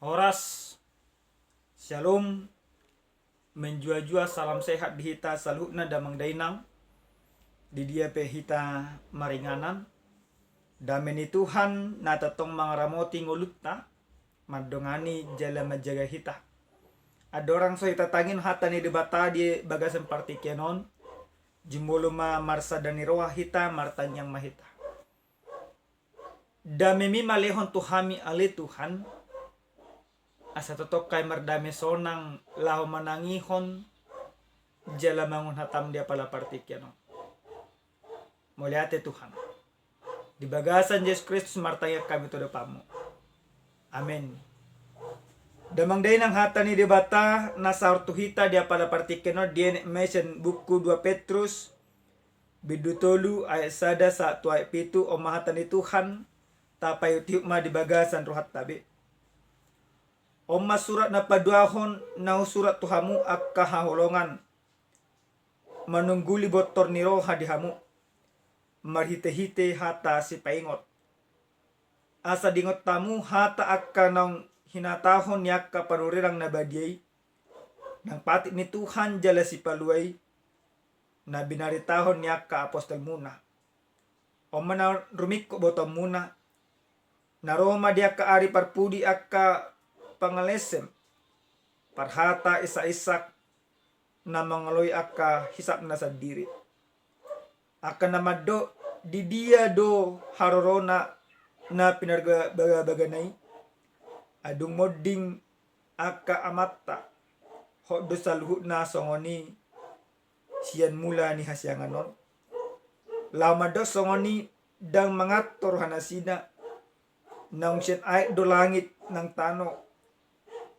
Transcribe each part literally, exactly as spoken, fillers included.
Horas, Shalom, menjua-jua salam sehat di hita saluhutna damang dainang, di dia pe hita maringanan. Dame ni Tuhan na tongtong mangaramoti ngolunta, mandongani jala manjaga hita. Andorang so hita tangihon hata ni Debata di bagasan partingkian on, jumolo ma marsada ni roha hita, martangiang ma hita. Damemi ma lehon tu hami ale Tuhan, asa tongtong hami mardame sonang laho manangihon jala manangihon hatam di apala partingkian on. Mauliate Tuhan. Di bagasan Jesus Kristus martangiang hami tu adopanmu. Amen. Damang dainang, hata ni Debata na sahat tu hita di apala partingkian on dienet ma sian buku dua Petrus, bindu tolu ayat sada sahat tu ayat pitu. On ma hata ni Tuhan, tapaihut-ihut ma di bagasan rohanta be. On ma surat na paduahon na husurat tu hamu angka haholongan, manungguli bontor ni roha di hamu, marhite-hite hata sipaingot. Asa diingot hamu hata angka naung hinatahon ni angka panurirang na badia i, nang patik ni Tuhan jala sipalua i, na binaritahon ni angka apostelmuna. On ma na rumingkot botoonmuna, na ro ma di angka ari parpudi angka pangalesem, parhata isak-isak, na mangaloi angka hisapna sandiri. Angka na mandok, di dia do harorona na pinarbaga-bagana i? Ai dung monding angka amanta, hot do saluhutna songon i sian mula ni hasiangan on. Laho mandok songon i, ndang manganto rohanasida, naung sian aek do langit nang tano,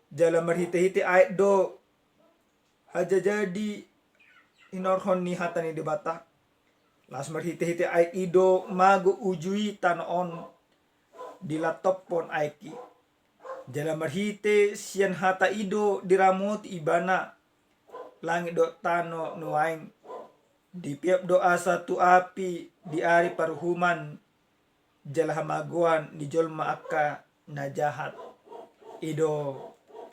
jala marhite-hite aek do hajajadi hinorhon ni hata ni Debata. Laos marhite-hite aek i do mago uju i tano on, dilaptophon aek i. Jala marhite sian hata i do diramoti Ibana langit dohot tano nuaeng. Dipeop do asa tu api di ari paruhuman, jala hamagoan ni jolma angka na jahat i do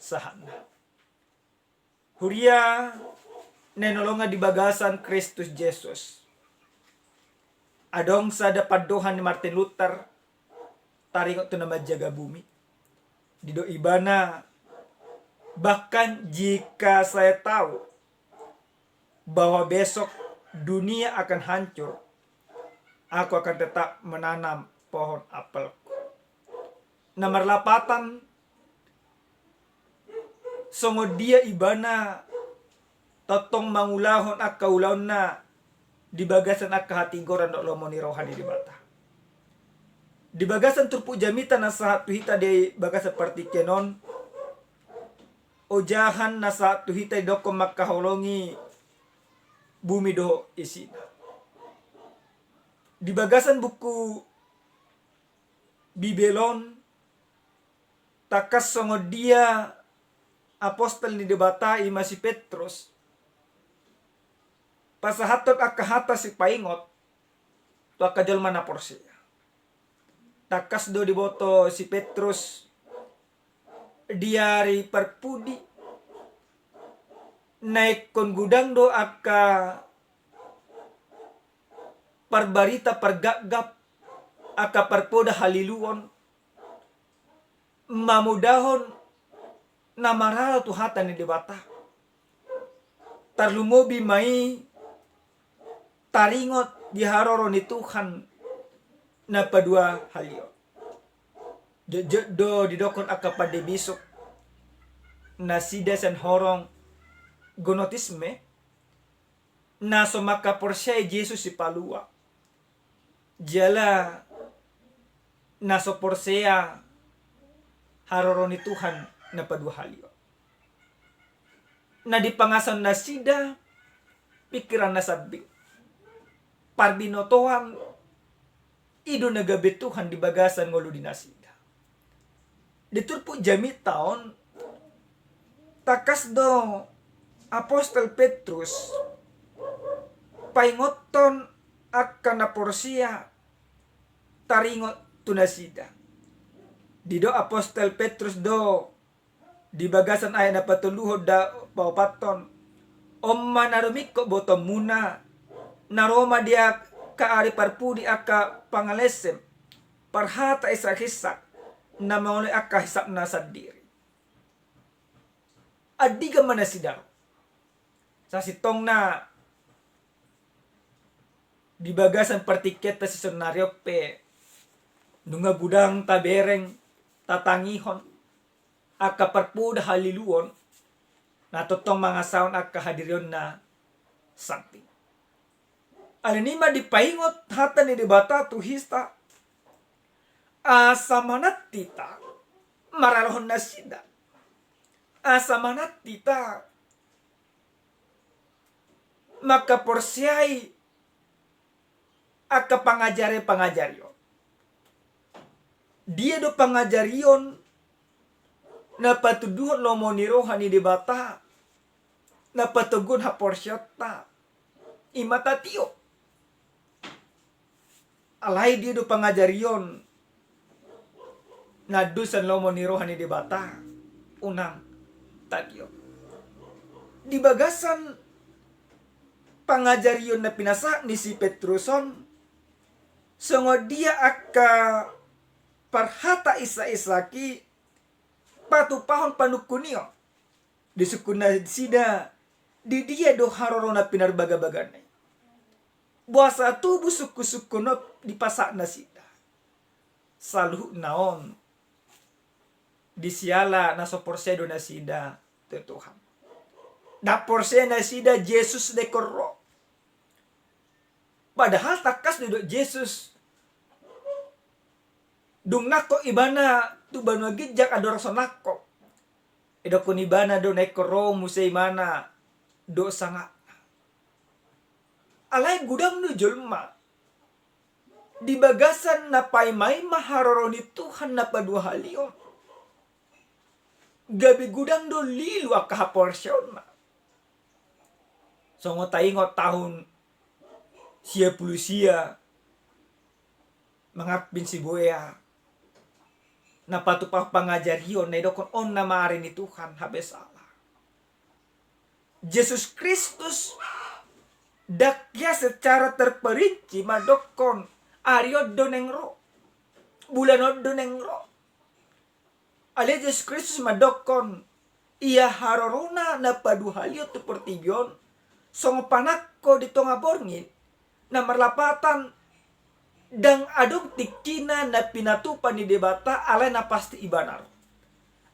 sahatna. Huria na hinaholongan di bagasan Kristus Jesus. Adong sada pandohan ni Martin Luther, taringot tu na manjaga bumi. Didok ibana, bahkan jika saya tahu bahwa besok dunia akan hancur, aku akan tetap menanam pohon apelku. Na marlapatan, songon dia ibana tongtong mangulahon angka ulaonna di bagasan angka hatigoran dohot lomo ni roha ni Debata. Di bagasan turpuk jamita na sahat tu hita di bagasan partingkian on, ojahan na sahat tu hita didokhon mangkaholongi bumi dohot isina. Di bagasan buku Bibel on, tangkas songon dia apostel ni Debata i ma si Petrus pasahathon angka hata sipaingot tu angka jolma na porsea. Tangkas do diboto si Petrus di ari parpudi, na ingkon godang do angka parbarita pargapgap, angka parpoda haliluon, mamodahon na maralo tu hata ni Debata. Tarlumobi ma i taringot di haroro ni Tuhan na paduahalihon. Jotjot do didokhon angka pande bisop nasida sian horong gnotisme, na so mangkaporseai Jesus Sipalua, jala na so porsea haroro ni Tuhan na paduahalihon. Na dipangasahon nasida pingkiran na sambing, parbinotoan, i do na gabe Tuhan di bagasan ngolu ni nasida. Di turpuk jamita on, tangkas do apostel Petrus paingothon angka na porsea taringot tu nasida. Didok apostel Petrus do Di bagasan ayat na patoluhon dohot paopathon, on ma na rumingkot botoonmuna, na ro ma di angka ari parpudi angka pangalesem, parhata isak-isak, na mangoloi angka hisapna sandiri. Andigan ma nasida ro? Sasintongna di bagasan partingkianta sisonari on pe, nunga godang tabereng, tatangihon angka parpoda haliluon, na tongtong mangasahon angka hadirionna sandiri. Alani i ma dipaingot hata ni Debata tu hita, asa manat hita maralohon nasida, asa manat hita mangkaporseai angka pangajari-pangajarion. Dia do pangajarion na patuduhon lomo ni roha ni Debata, na patoguhon haporseaonta? I ma tatiop. Alai dia do pangajarion na dusat lomo ni roha ni Debata? Unang tatiop. Di bagasan pangajarion na pinasahat ni si Petrus on, songon dia angka parhata isak-isak i patupahon panungkun i on. Disungkun nasida, di dia do haroro na pinarbagabagana i? Boasa tubu sungkun-sungkun on dipasahat nasida? Saluhutna on di siala na so porsea do nasida tu Tuhan. Ndang porsea nasida Jesus dengkon ro. Padahal tangkas do didok Jesus, dung nangkok ibana tu banua ginjang andorang so nangkok, didokkon ibana do nangkok ro muse ibana dohot sangapna. Alai godang do jolma di bagasan na paima-ima haroro ni Tuhan na paduahalihon, gabe godang do lilu angka haporseaonna. Songon taingot tahun sia pulu sia, mangampin si Boea, na patupahon pangajarion na didokkon on nama ari ni Tuhan, hape salah. Jesus Kristus ndang hea secara terperinci mandokkon ari on do naeng ro, bulan on do naeng ro. Alai Jesus Kristus mandokkon, ia harorona na paduahalihon tu portibi on, songon panangko di tonga borngin, na marlapatan ndang adong tingkina na pinatupa ni Debata, alai na pasti ibana ro.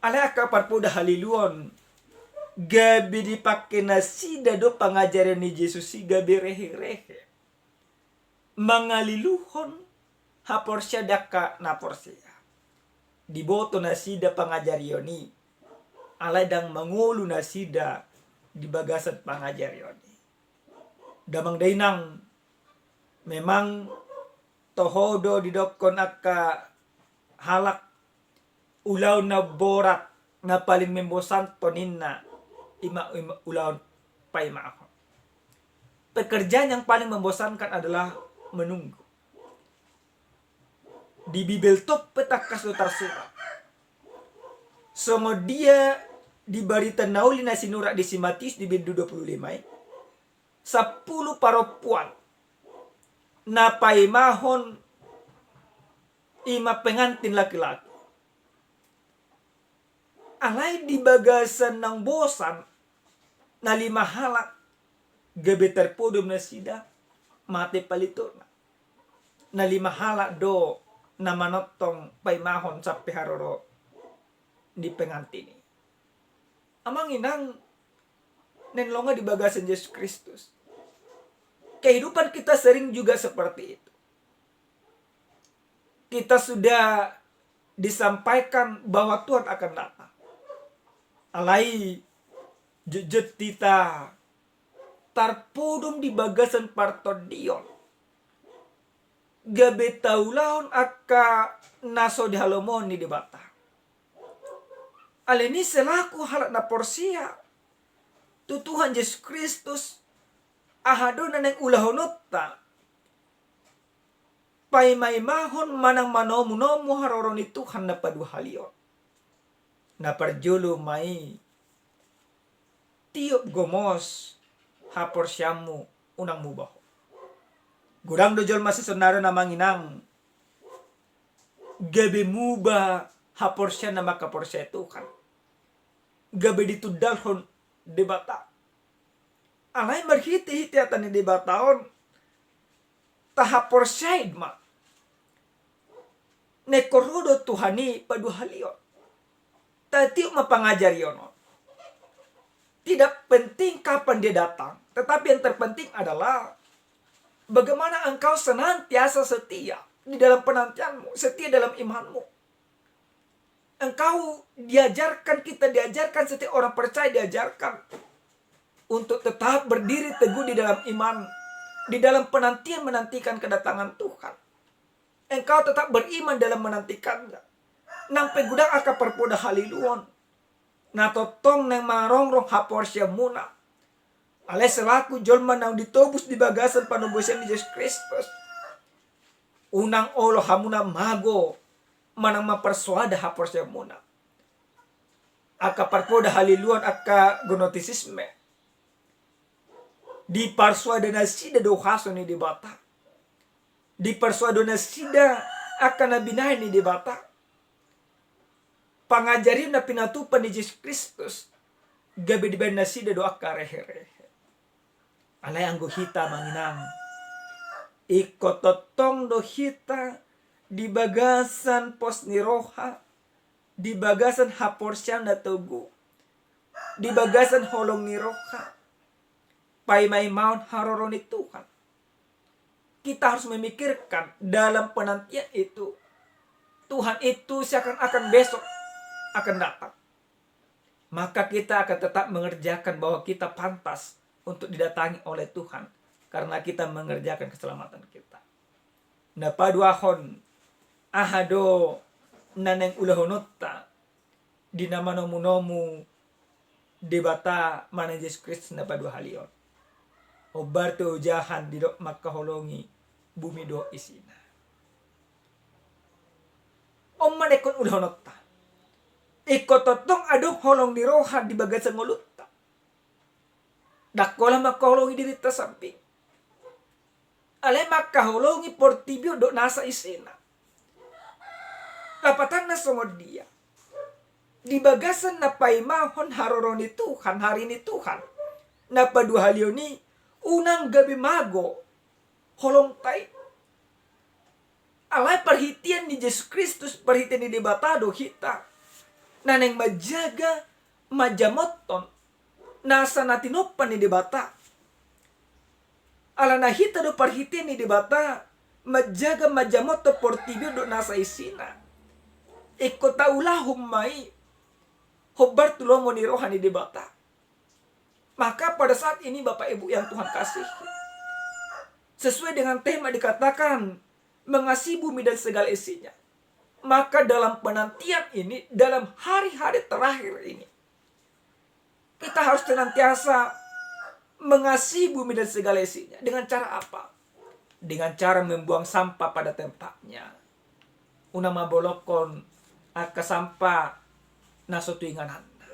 Alai angka parpoda haliluon, gabe dipake nasida do pangajarion ni Jesus i gabe rehe-rehe mangaliluhon haporseaon di angka na porsea. Diboto nasida pangajarion i, alai ndang mangolu nasida di bagasan pangajarion i. Damang dainang, memang toho do didokkon angka halak, ulaon na borat, na paling membosanhon ninna, i ma, i ma ulaon paimahon. Pekerjaan yang paling membosankan adalah menunggu. Di Bibel tong pe tangkas do tarsurat. Songon dia di Barita Na Uli na sinurat di si Matius di bindu dua pulu lima i, sampulu parompuan na paimahon i ma pengantin laki-laki. Alai di bagasan naung bosan, na lima halak gabe tarpodom nasida, mate palitona. Na lima halak do na manongtong paimahon sampe haroro ni pengantin i. Amang inang na hinaholongan di bagasan Jesus Kristus, kehidupan kita sering juga seperti itu. Kita sudah disampaikan bahwa Tuhan akan datang. Alai jotjot hita tarpodom di bagasan partondion, gabe taulahon angka na so dihalomohon ni Debata. Alani i selaku halak na porsea tu Tuhan Jesus Kristus, aha do na naeng ulahononta? Paimaimahon manang manomunomu haroro ni Tuhan na paduahalihon. Na parjolo ma i, tiop gomos haporseaonmu, unang muba ho. Godang do jolma sisonari on amang inang, gabe muba haporseaonna mangkaporseai Tuhan, gabe ditundalhon Debata. Alai marhitehite hata ni Debata on, tahaporseai ma. Na ingkon ro do Tuhan i paduahalion. Tatiop ma pangajarion on. Tidak penting kapan dia datang, tetapi yang terpenting adalah bagaimana engkau senantiasa setia di dalam penantianmu, setia dalam imanmu. Engkau diajarkan, kita diajarkan, setiap orang percaya diajarkan untuk tetap berdiri teguh di dalam iman, di dalam penantian menantikan kedatangan Tuhan. Engkau tetap beriman dalam menantikannya. Nang pe godang angka parpoda haliluon na tongtong naeng marongrong haporseaonmuna. Alai selaku jolma naung ditobus di bagasan panobusan ni Jesus Kristus, unang olo hamuna mago manang mamparsoada haporseaonmuna. Angka parpoda haliluon, angka gnotisisme, diparsoada nasida do huaso ni Debata. Diparsoada nasida angka na binahen ni Debata. Pangajarion na pinatupa ni Jesus Kristus, gabe dibahen nasida do angka reherehe. Alai anggo hita amang inang, ingkon tongtong do hita di bagasan pos ni roha, di bagasan haporseaon na togu, di bagasan holong ni roha, paima-imaon haroro ni Tuhan. Kita harus memikirkan dalam penantian itu, Tuhan itu seakan-akan besok akan datang. Maka kita akan tetap mengerjakan bahwa kita pantas untuk didatangi oleh Tuhan karena kita mengerjakan keselamatan kita. Na paduahon, aha do na naeng ulahononta di na manomunomu Debata manang Jesus Kristus na paduahalion? Hombar tu ojahan didok mangkaholongi bumi dohot isina. On ma na ingkon ulahononta. Ingkon tongtong adong holong ni roha di bagasan ngolunta. Ndang holan mangkaholongi dirinta sambing, alai mangkaholongi portibi on dohot nasa isina. Lapatanna songon dia? Di bagasan na paimahon haroro ni Tuhan, hari ni Tuhan na paduahalion i, unang gabe mago holongta i. Alai parhitean ni Jesus Kristus, parhitean ni Debata do hita na naeng manjaga, manjamothon nasa na tinompa ni Debata. Alana hita do parhitean ni Debata manjaga, manjamothon portibi on dohot nasa isina. Ingkon taulahon ma i hombar tu lomo ni roha ni Debata. Maka pada saat ini, Bapak Ibu yang Tuhan kasihi, sesuai dengan tema dikatakan, mengasihi bumi dan segala isinya. Maka dalam penantian ini, dalam hari-hari terakhir ini, kita harus senantiasa mengasihi bumi dan segala isinya. Dengan cara apa? Dengan cara membuang sampah pada tempatnya. Unang mabolongkon angka sampah na so tu ingananna.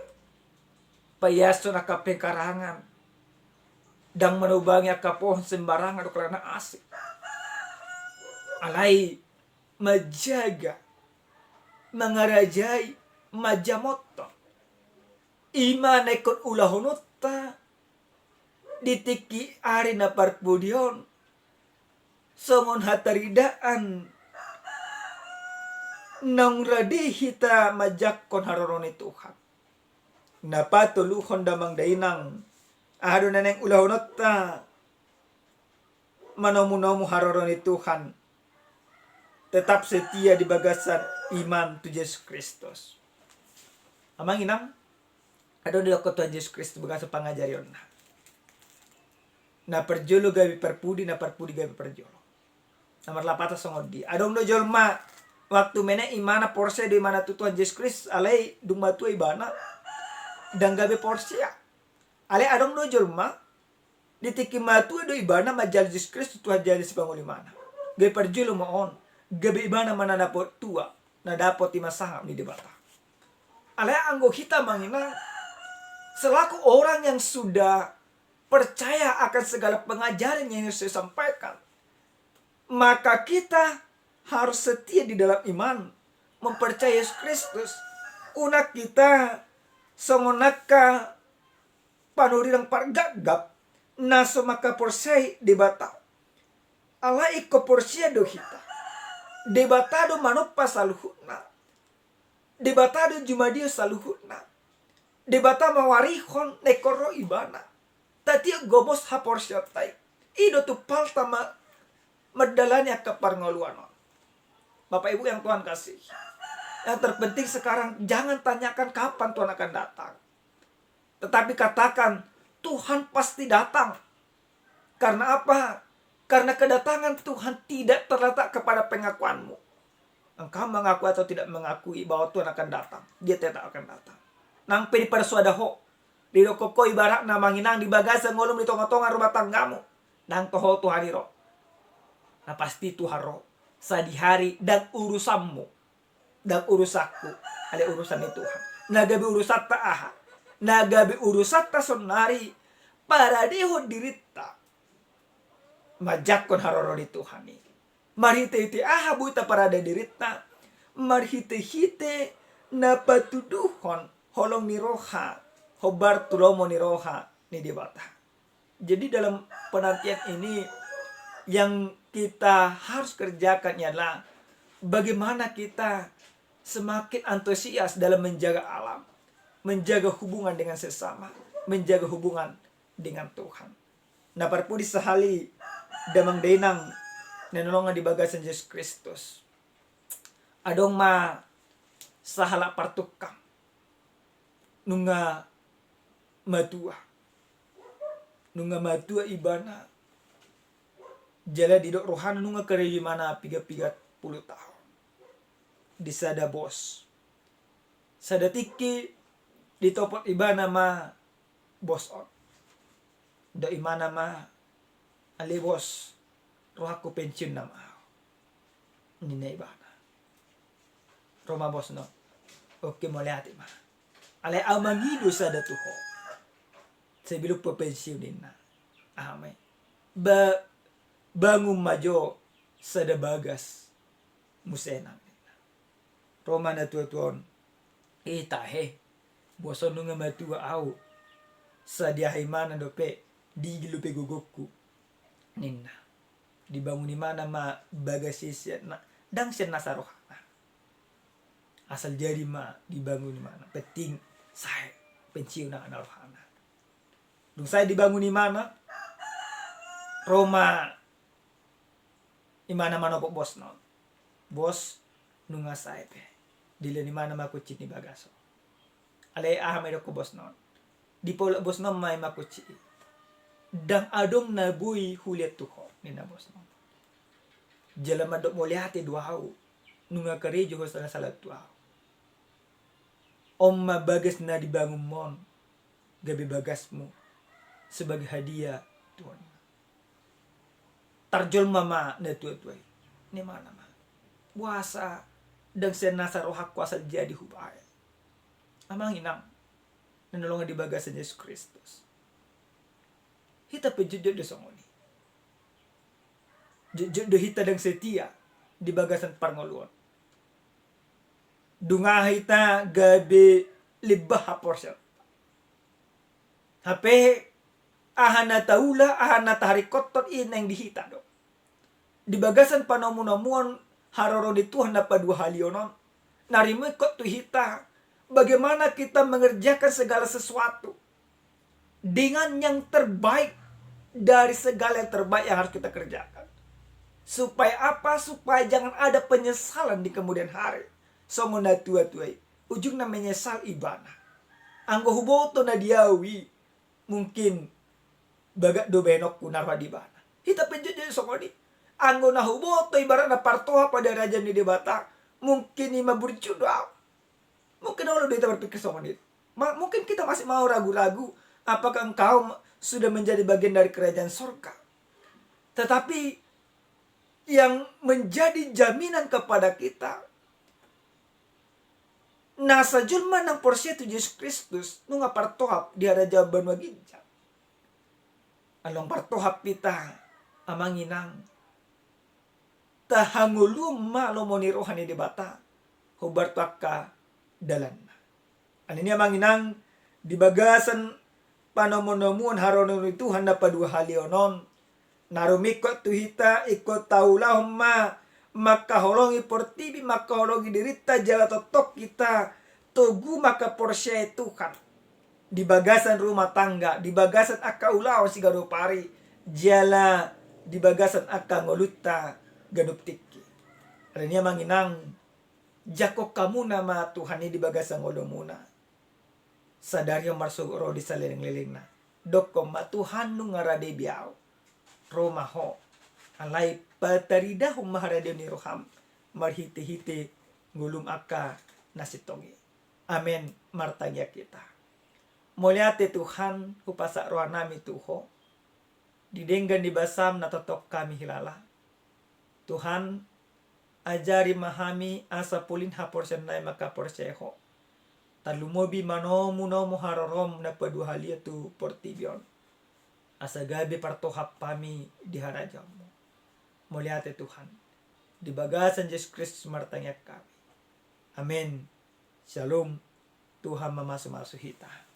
Paiashon angka pengkarangan. Ndang manobangi angka pohon sembarangan dohot na asing. Alai manjaga, mangarajai, manjamothon. I ma na ingkon ulahononta di tingki ari na parpudi on, songon hataridaan naung rade hita manjangkon haroro ni Tuhan. Na patoluhon damang dainang, aha do na naeng ulahononta manomunomu haroro ni Tuhan? Tetap setia di bagasan iman tu Jesus Kristus. Amang inang, adong do didokkon Tuhan Jesus Kristus bagasan pangajarionna. Na parjolo gabe parpudi, na parpudi gabe parjolo. Na marlapatan songon dia? Adong do jolma waktu menek imana porsea do imana tu Tuhan Jesus Kristus, alai dung matua ibana ndang gabe porsea. Alai adong do jolma di tingki matua do ibana manjalo Jesus Kristus Tuhan jadi sipangoli imana. Gabe parjolo ma on, gabe ibana ma na dapot tua, na dapot ima sangap ni Debata. Alai anggo hita, Amang Inang, selaku orang yang sudah percaya akan segala pengajaran yang Yesus sampaikan, maka kita harus setia di dalam iman, mempercayai Yesus Kristus. Unang hita songon angka panurirang pargapgap na so mangkaporseai Debata. Alai ingkon porsea do hita, Debata do manompa saluhutna. Debata do jumadio saluhutna. Debata mawarihon na ingkon ro Ibana. Tatiop gomos haporseaonta i, i do tumpalta ma-, mandalani angka parngoluan on. Bapak Ibu yang Tuhan kasih, yang terpenting sekarang jangan tanyakan kapan Tuhan akan datang. Tetapi katakan, "Tuhan pasti datang." Karena apa? Karena kedatangan Tuhan tidak terletak kepada pengakuanmu. Engkau mengakui atau tidak mengakui bahwa Tuhan akan datang, Dia tetap akan datang. Nang pe diparsuada ho, didok ho ibaratna, Amang Inang, di bagasan ngolum, di tongatonga rumah tanggamu, ndang toho Tuhan i ro. Na pasti Tuhan ro sadihari, ndang urusanmu, ndang urusanku, alai urusan ni Tuhan. Na gabe urusanta aha? Na gabe urusanta saonari, paradehon dirinta manjangkon haroro ni Tuhan i. Marhitehite aha boi taparade dirinta? Marhitehite na patuduhon holong ni roha, hombar tu lomo ni roha ni Debata. Jadi dalam penantian ini, yang kita harus kerjakan ialah bagaimana kita semakin antusias dalam menjaga alam, menjaga hubungan dengan sesama, menjaga hubungan dengan Tuhan. Na parpudi sahali, damang dainang na hinaholongan di bagasan Jesus Kristus, adong ma sahalak partukang nunga matua. Nunga matua ibana. Jala didok rohana nunga karejo ibana piga-piga pulu taon di sada bos. Sada tingki ditopot ibana ma bos on. Didok ibana ma, "Ale bos, rohangku pensiun nama au," ninna ibana. Ro ma bosna on, "Oke, mauliate ma. Alai au mangido sada tu ho sebelum pe pensiun," ninna. "Aha ma i?" "Ba-, bangun ma jo sada bagas muse, Nang," ninna. Ro ma natuatua on, "Eh, tahe, bos on nunga matua au. Sadia hami ma dope, digil dope gogongku," ninna. Dibangun ibana ma bagas i sian na-, ndang sian nasa rohana. Asal jadi ma dibangun ibana, penting sae, pensiun na rohana. Dung sae dibangun ibana, ro ma ibana manopot bosna on. "Bos, nunga sae pe." Dilehon ibana ma kunci ni bagas on. "Alai aha ma didok ho bosna on?" Dipaulak bosna on ma i ma kunci i. "Ndang adong na boi hulehon tu ho," ninna bosna on. "Jala mandok mauliate do au, nunga karejo ho salah-salah tu au. On ma bagas na dibangunmu on, gabe bagasmu sebagai hadiah tu ho," ninna. Tarjolma ma natuatua i, ninna ibana ma, "Boasa ndang sian nasa rohangku asal jadi hubaen?" Amang inang na hinaholongan di bagasan Jesus Kristus, hita pe jotjot do songon i. Jotjot do hita ndang setia di bagasan parngoluon. Dung aha hita gabe limbah haporseaon. Hape aha na taula, aha na taharingkothon i naeng di hita do. Di bagasan panomunomuon haroro ni Tuhan na paduahalihon on, na ringkot tu hita, bagaimana kita mengerjakan segala sesuatu dengan yang terbaik dari segala yang terbaik yang harus kita kerjakan. Supaya apa? Supaya jangan ada penyesalan di kemudian hari. Songon natuatua i, ujungna menyesal ibana. Anggo huboto na di au i, mungkin bagas do baenonku, ninna roha ni ibana. Hita pe jotjot songon i. Anggo na huboto ibaratna partoha pardarajaon ni Debata, mungkin i ma burju do au. Mungkin olo do hita berpikir songon i. Ma-, mungkin kita masih mau ragu-ragu, apakah engkau ma-, sudah menjadi bagian dari kerajaan sorga? Tetapi yang menjadi jaminan kepada kita, Nasa jolma na porsea tu Jesus Kristus nunga partohap di harajaon banua ginjang. Along partohap hita, amang inang, tahangoluhon ma lomo ni roha ni Debata hombar tu angka dalanna. Alani i, amang inang, di bagasan panomunomuan haroro ni Tuhan na paduahalihon on, na rumingkot tu hita, ingkon taulahon ma mangkaholongi portibi, mangkaholongi dirinta, jala tongtong hita togu mangkaporseai Tuhan di bagasan rumah tangga, di bagasan angka ulaon siganup ari, jala di bagasan angka ngolunta ganup tingki. Alani i, amang inang, jangkon hamuna ma Tuhan i di bagasan ngolumuna. Sadari on marsogot ro di salelenglelengna. Dokkon ma, Tuhan, nunga rade be ahu. Ro ma Ho. Alai pataridahon ma haradeon ni roham marhitehite ngolum angka na sintong i. Amen. Martangiang hita. Mauliate Tuhan, hupasahat rohanami tu Ho. Di denggan ni basam na tongtong hami hilala, Tuhan, ajari ma hami asa polin haporseaonnami mangkaporseai Ho. Tarlumobi manomunomu harorom na paduahalihon tu portibi on, asa gabe partohap hami di harajaonmu. Mauliate Tuhan. Di bagasan Jesus Kristus martangiang hami. Amen. Shalom. Tuhan mamasumasu hita.